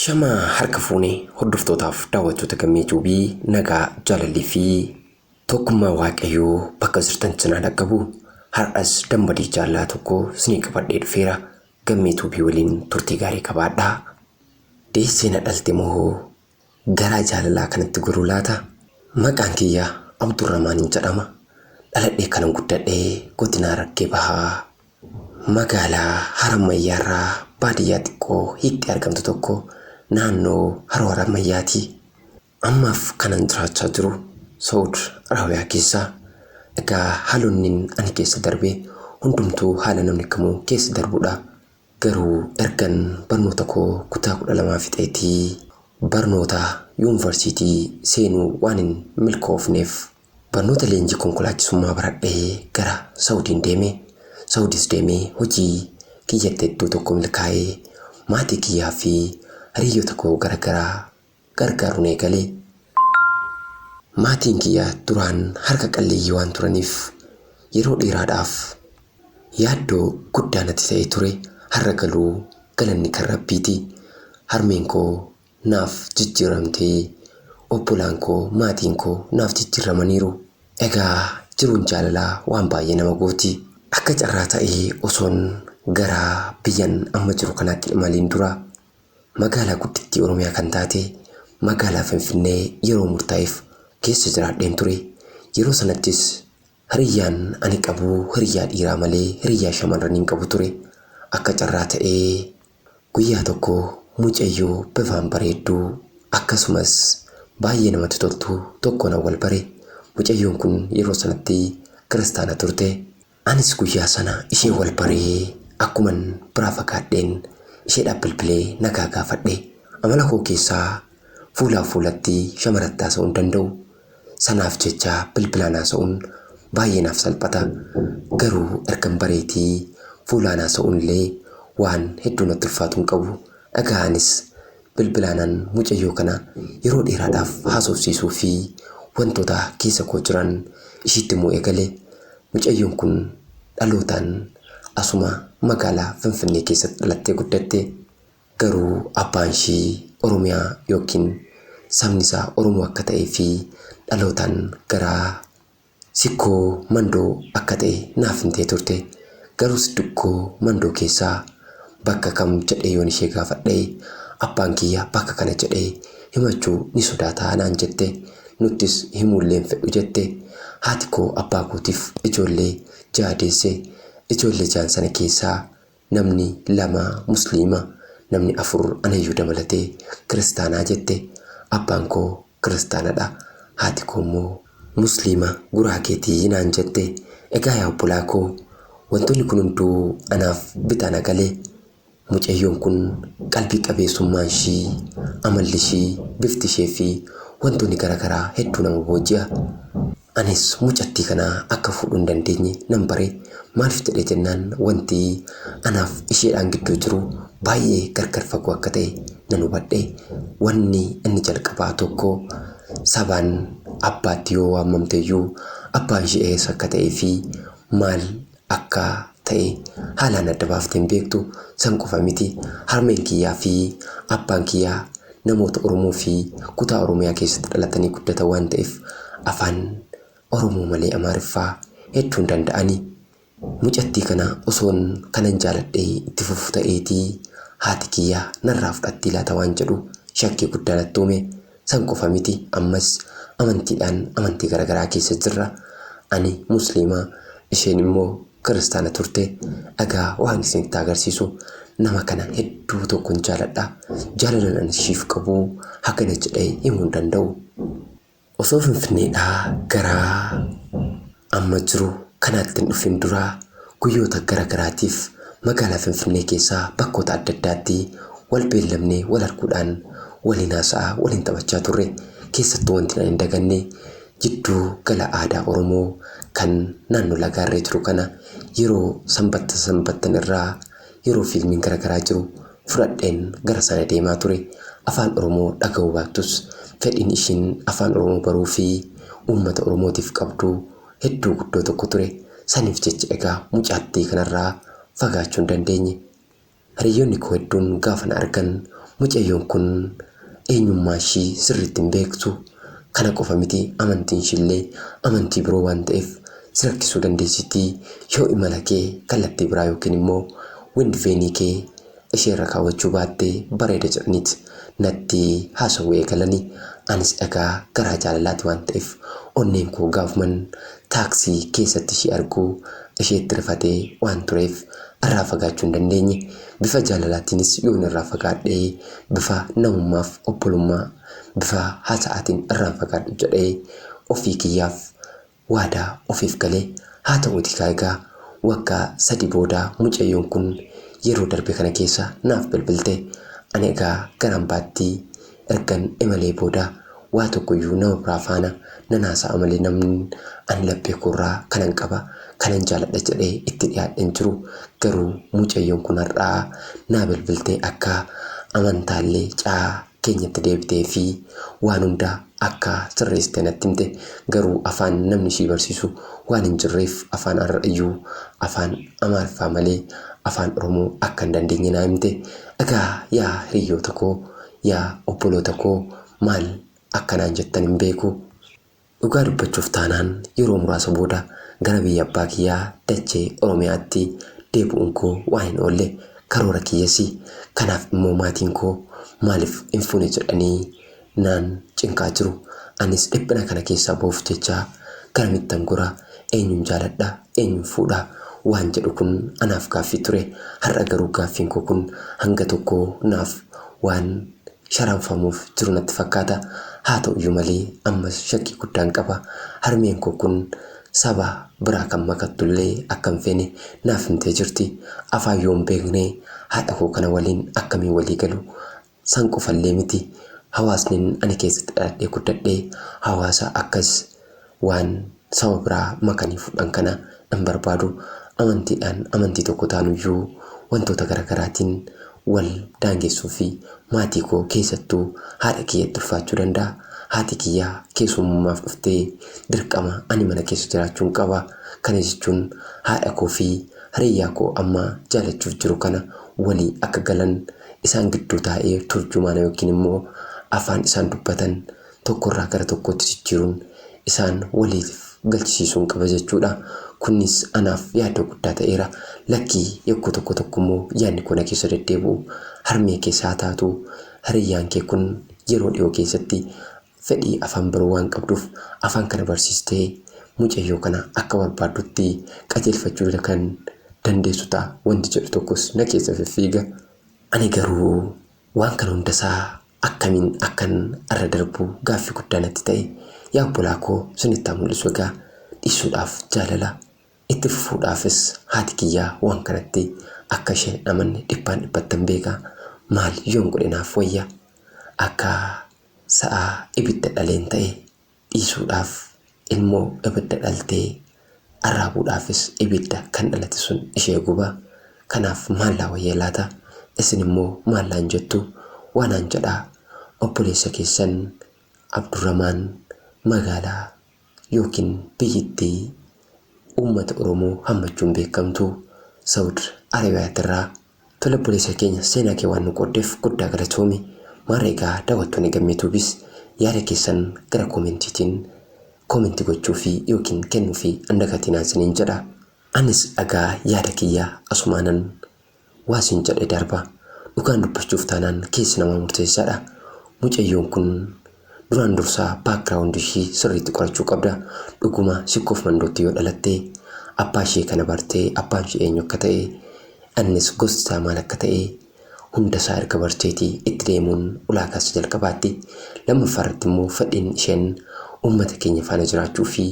Ashamaa harka fuunee hordoftootaaf daawwattoota Gammee Tuubii, nagaa, jaalallii fi tokkummaa Waaqayyoo bakka jirtan cinaa dhaqqabu. Har'as dambalii jaalala tokko isinii qabadhee dhufeera. Gammee Tuubii waliin turtii gaarii qabaadhaa. Deessee na dhalte moo garaa jaalalaa kanatti goruu laata? Maqaan kiyya Abdurrahmaaniin jedhama. Dhaladhee kanan guddadhe godina Harargee Bahaa, magaalaa Harammayyaarraa baadiyyaa xiqqoo hiiqxee argamtu tokko, naannoo Haroo Harammayyaati. Ammaaf kanan jiraachaa jiru Saud Araabiyaa keessa. Egaa haalonni ani keessa darbe hundumtuu haala namni kamuu keessa darbudha. Garuu ergan barnoota koo kutaa 12 fixeetii barnoota yuunvarsiitii seenuu waan hin milkoofneef, barnoota leenjii konkolaachisummaa baradhee gara Saudiin deeme. Saudis deemee hojii kiyyatti hedduu tokko milkaa'ee maatii kiyyaa fi hiriyoota koo garagaraa gargaaruun eegale. Maatiin kiyya duraan harka qalleeyyii waan turaniif yeroo dheeraadhaaf yaaddoo guddaa natti ta'ee ture. Har'a galuu galanni kan Rabbiiti. Harmeen koo naaf jijjiiramtee, obbolaan koo, maatiin koo naaf jijjiiramaniiru. Egaa jiruun jaalalaa waan baay'ee nama gooti. Akka carraa ta'ee osoon gara biyyan amma jiru kanaatti imaliin dura magaalaa guddittii Oromiyaa kan taate magaalaa Finfinnee yeroo murtaa'eef keessa jiraadheen ture. Yeroo sanattis hiriyyaan ani qabu hiriyyaa dhiiraa malee hiriyyaa shamarranii hin qabu ture. Akka carraa ta'ee guyyaa tokko mucayyoo bifaan bareedduu akkasumas baay'ee namatti toltu tokkoon wal bare. Mucayyoon kun yeroo sanatti kiristaana turte. Anis guyyaa sana ishee wal baree akkuman biraa fagaadheen isheedhaaf bilbilee nagaa gaafadhe. Amala koo keessaa fuulaa fuulatti shamaratti haasa'uu hin danda'u. Sanaaf jecha bilbilaan haasa'uun baay'ee naaf salphata. Garuu ergan bareetii fuulaan haasa'uun illee waan hedduu natti ulfaatu hin qabu. Egaa anis bilbilaanan mucayyoo kana yeroo dheeraadhaaf haasofsiisuu fi wantoota keessa koo jiran ishiitti himuu eegale. Mucayyoon kun dhalootaan asuma magaalaa Finfinnee keessatti dhalattee guddatte. Garuu abbaan ishii Oromiyaa yookiin sabni isaa Oromoo akka ta'ee fi dhalootaan gara Sikkoo Mandoo akka ta'e naaf himtee turte. Garuu Sikkoo Mandoo keessaa bakka kam jedhee yoon ishee gaafadhe, abbaan kiyya bakka kana jedhee himachuu ni sodaataa naan jette. Nuttis himuullee hin fedhu jette. Haati koo abbaa kootiif ijoollee ja'a deesse. Ijoollee ja'an sana keessaa namni lama Musliima, namni afur anayyuu dabalatee kiristaanaa jette. Abbaan koo kiristaanadha. Haati koo immoo Musliima Guraageetii naan jette. Egaa yaa obbolaa koo, wantoonni kun hunduu anaaf bitaa na gale. Mucayyoon kun qalbii qabeessummaan ishii, amalli ishii, bifti ishee fi wantoonni garaagaraa hedduu nama booji'a. Anis mucattii kana akka fuudhuu hin dandeenye nan bare. Maaliif jedhee jennaan, wanti anaaf isheedhaan gidduu jiru baay'ee gargar fagoo akka ta'e nan hubadhe. Wanni inni jalqabaa tokko, sabaan abbaatti yoo waamamte iyyuu abbaan ishee eessa akka ta'ee fi maal akka ta'e haalaan adda baaftee hin beektu. San qofa miti. Harmeen kiyyaa fi abbaan kiyyaa namoota Oromoo fi kutaa Oromiyaa keessatti dhalatanii guddatan waan ta'eef afaan Oromoo malee Amaariffaa hedduu hin danda'ani. Mucattii kana osoon kanan jaaladhee itti fufu ta'eetii haati kiyya narraa fudhattii laata waan jedhu shakkii guddaa natti uume. San qofa miti, ammas amantiidhaan amantii garaagaraa keessa jirra. Ani Musliima, isheen immoo kiristaana turte. Egaa waan isinitti agarsiisu, nama kana hedduu tokkon jaaladha. Jaalalan ani ishiif qabu hagana jedhee himuu hin danda'u. Osoo Finfinneedhaa gara amma jiru kanaatti hin dhufin dura guyyoota garaagaraatiif magaalaa Finfinnee keessaa bakkoota adda addaatti wal beellamnee wal arguudhaan waliin haasa'aa, waliin taphachaa turre. Keessattuu wanti ani hin daganne jidduu gala aadaa Oromoo kan naannoo Lagaarree jiru kana yeroo sanbatta sanbattan irraa yeroo fiilmiin garaagaraa jiru fudhadheen gara sana deemaa ture. Afaan Oromoo dhaga'uu baattus fedhiin ishiin afaan Oromoo baruu fi uummata Oromootiif qabdu hedduu guddoo tokko ture. Saniif jecha egaa mucaattii kanarraa fagaachuu hin dandeenye. Hiriyoonni koo hedduun gaafa na argan Mucayyoon kun eenyummaa ishii sirriitti hin beektu. Kana qofa miti, amantiin ishiillee amantii biroo waan ta'eef si rakkisuu dandeessitti. Yoo imala kee kallattii biraa yookiin immoo windveenii kee isheerra kaawwachuu baattee bareeda jedhaniit natti haasawuu eegalani. Anis egaa garaa jaalalaati waan ta'eef onneen koo gaafuman taaksii keessatti ishee arguu isheetti rifatee waan tureef irraa fagaachuu hin dandeenye. Bifa jaalalaatiinis yoon irraa fagaadhee, bifa namummaaf obbolummaa, bifa haasa'aatiin irraan fagaadhu jedhee ofii kiyyaaf waadaa ofiif galee. Haa ta'uutii kaa egaa waggaa 3 booda mucayyoon kun yeroo darbe kana keessa naaf bilbilte. Ani egaa gara ambaatti ergan imalee booda waa tokkoyyuu nama biraa faana nan haasa'a malee namni ani laphee koorraa kanan qaba, kanan jaaladha jedhee itti dhiyaadhe hin jiru. Garuu mucayyoon kun har'aa naa bilbiltee akka amantaallee caa keenyatti deebitee fi waan hunda akka sirreessite natti himte. Garuu afaan namni ishii barsiisu waan hin jirreef afaan har'a iyyuu afaan Amaariffaa malee afaan Oromoo akka hin dandeenye naa himte. Egaa yaa hiriyyoota koo, yaa obboloota koo, maal akka naan jettan hin beeku. Dhugaa dubbachuuf taanaan yeroo muraasa booda gara biyya abbaa kiyyaa dachee Oromiyaatti deebi'uun koo waan hin oolle. Karoora kiyyasi. Kanaaf immoo maatiin koo maaliif hin fuune jedhanii naan cinqaa jiru. Anis dhiphina kana keessaa ba'uuf jecha garamittan gora, eenyun jaaladha, eenyun fuudha waan jedhu kun anaaf gaaffii ture. Har'a garuu gaaffiin koo kun hanga tokko naaf waan sharanfamuuf jiru natti fakkaata. Haa ta'uyyuu malee ammas shakkii guddaan qaba. Harmeen koo kun saba biraa kan makattullee akka hin feene naaf himtee jirti. Afaan yoo hin beekne haadha koo kana waliin akkamiin walii galu? San qofallee miti, hawaasnin ani keessatti dhaladhee guddadhe hawaasa akkas waan saba biraa makanii fuudhan kana hin barbaadu. Amantiidhaan amantii tokko taanuyyuu wantoota garagaraatiin wal daangessuu fi maatii koo, keessattuu haadha kiyyatti ulfaachuu danda'a. Haati kiyya keessummummaaf dhuftee dirqama ani mana keessa jiraachuun qaba. Kana jechuun haadha koo fi hiriyyaa koo amma jaalachuuf jiru kana walii akka galan isaan gidduu taa'ee turjumaana yookiin immoo afaan isaan dubbatan tokkorraa gara tokkootti jijjiiruun isaan waliif galchisiisuun qaba jechuudha. Kunis anaaf yaaddoo guddaa ta'eera. Lakkii, yogguu tokko tokko immoo yaadni koo na keessa deddeebi'u, harmee kees haa taatu hiriyyaan kee kun yeroo dhiyoo keessatti fedhii afaan baruu waan qabduuf afaan kana barsiistee mucayyoo kana akka barbaaddutti qajeelfachuu kan dandeessu ta'a wanti jedhu tokkos na keessa fiffiiga. Ani garuu waan kana hundasaa akkamiin akkan irra darbu gaaffii guddaa natti ta'e. Yaa obbolaa koo, isinitti haa mul'isu egaa, dhiisuudhaaf jaalala, itti fufuudhaafis haati kiyyaa waan kanatti akka isheen hin amanne dhibbaan dhibbattan beeka. Maal yoon godhe naaf wayya? Akka sa'a ibidda dhaleen ta'e. Dhiisuudhaaf ilmoo ibidda dhaltee, arraabuudhaafis ibidda kan dhalate sun ishee guba. Kanaaf maal naa wayya laata? Isin immoo maal naan jettu? Waa naan jedhaa. Obboleessa keessan Abdurramaan magaalaa yookiin biyyittii uummata Oromoo hammachuun beekamtu Sawud Arabiyaatirraa. Tole obboleessa keenya, seenaa kee waan nu qooddeef guddaa galatoomi. Maarree egaa daawwattoonni Gammee Tuubis yaada keessan gara koomentiitiin koomenti gochuufii yookiin kennuufii hin dagatinaa isiniin jedha. Anis dhagaa yaada kiyya asumaanan waa siin jedhe darba. Dhugaan dubbachuuf taanaan keessi namaa murteessaadha. Mucayyoon kun duraan dursaa background ishii sirriitti qorachuu qabda. Dhuguma Sikkoof Mandootti yoo dhalatte, abbaa ishee kana bartee, abbaan ishee eenyu akka ta'e, innis gosti isaa maal akka ta'e hunda isaa erga barteeti itti deemuun ulaagaa isa jalqabaatti. Lammaffaa irratti immoo fedhiin isheen uummata keenya faana jiraachuu fi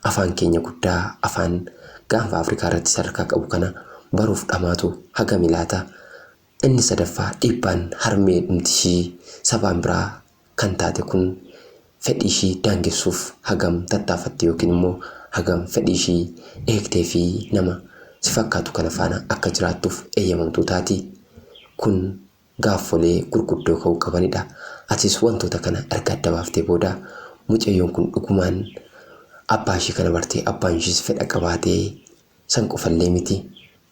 afaan keenya guddaa, afaan gaanfa Afrikaa irratti sadarkaa qabu kana baruuf dhamaatu hagami laata? Inni sadaffaa, dhiibbaan harmee dhumti ishii sabaan biraa kan taate kun fedhii ishii daangessuuf hagam tattaafatti yookiin immoo hagam fedhii ishii eegdee fi nama si fakkaatu kana faana akka jiraattuuf eeyyamamtuu taati? Kun gaaffolee gurguddoo ka'uu qabanidha. Atis wantoota kana erga adda baaftee booda, mucayyoon kun dhugumaan abbaa ishii kana bartee, abbaan ishiis fedha qabaatee, san qofallee miti,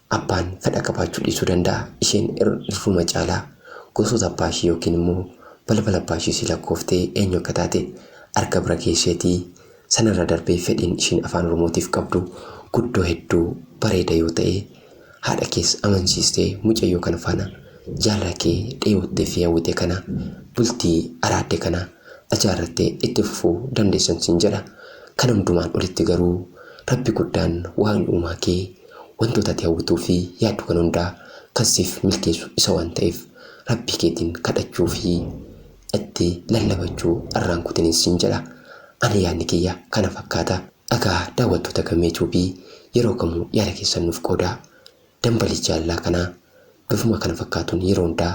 abbaan fedha qabaachuu dhiisuu danda'a. Isheen irruma caalaa Gosoota abbaa ishii yookiin immoo balbala abbaa ishii si lakkooftee eenyu akka taate arga bira geesseetii sanarra darbee fedhiin ishiin afaan Oromootiif qabdu guddoo hedduu bareeda yoo ta'e haadha kees amansiistee mucayyoo kana faana jaalala kee dheebottee fi hawwite kana bultii araadde kana ajaarrattee itti fufuu dandeessan siin jedha. Kana hundumaan olitti garuu Rabbi guddaan waaqni uumaa kee wantoota ati hawwituu fi yaaddu kana hundaa kan siif milkeessu isa waan ta'eef Rabbii keetiin kadhachuu fi itti lallabachuu irraan kutinin siin jedha. Ani yaadni kiyya kana fakkaata. Egaa daawwattoota Gammee Tuubii yeroo kamuu yaada keessan nuuf qoodaa. Dambalii jaalalaa kana bifuma kana fakkaatuun yeroo hundaa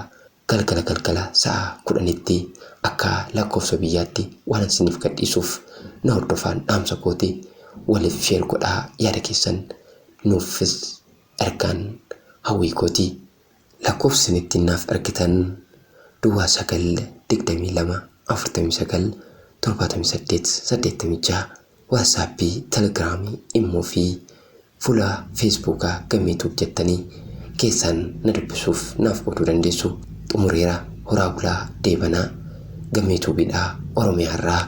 galgala galgala sa'a 10tti akka lakkoofsa biyyaatti waanan isiniif gadhiisuuf na hordofaan dhaamsa kooti. Waliif share godhaa yaada keessan nuufis ergaan hawwii kooti. Lakkoofsi isin ittiin naaf ergitan duwwaa 9 22 49 78 86 Waatsaappii, Telegiraamii, Immoo fi fuula Feesbuukaa Gammee Tube jettanii keessaan na dubbisuuf naaf qooduu dandeessu. Xumureera. Horaa bulaa deebanaa. Gammee Tuubiidha Oromiyaa irraa.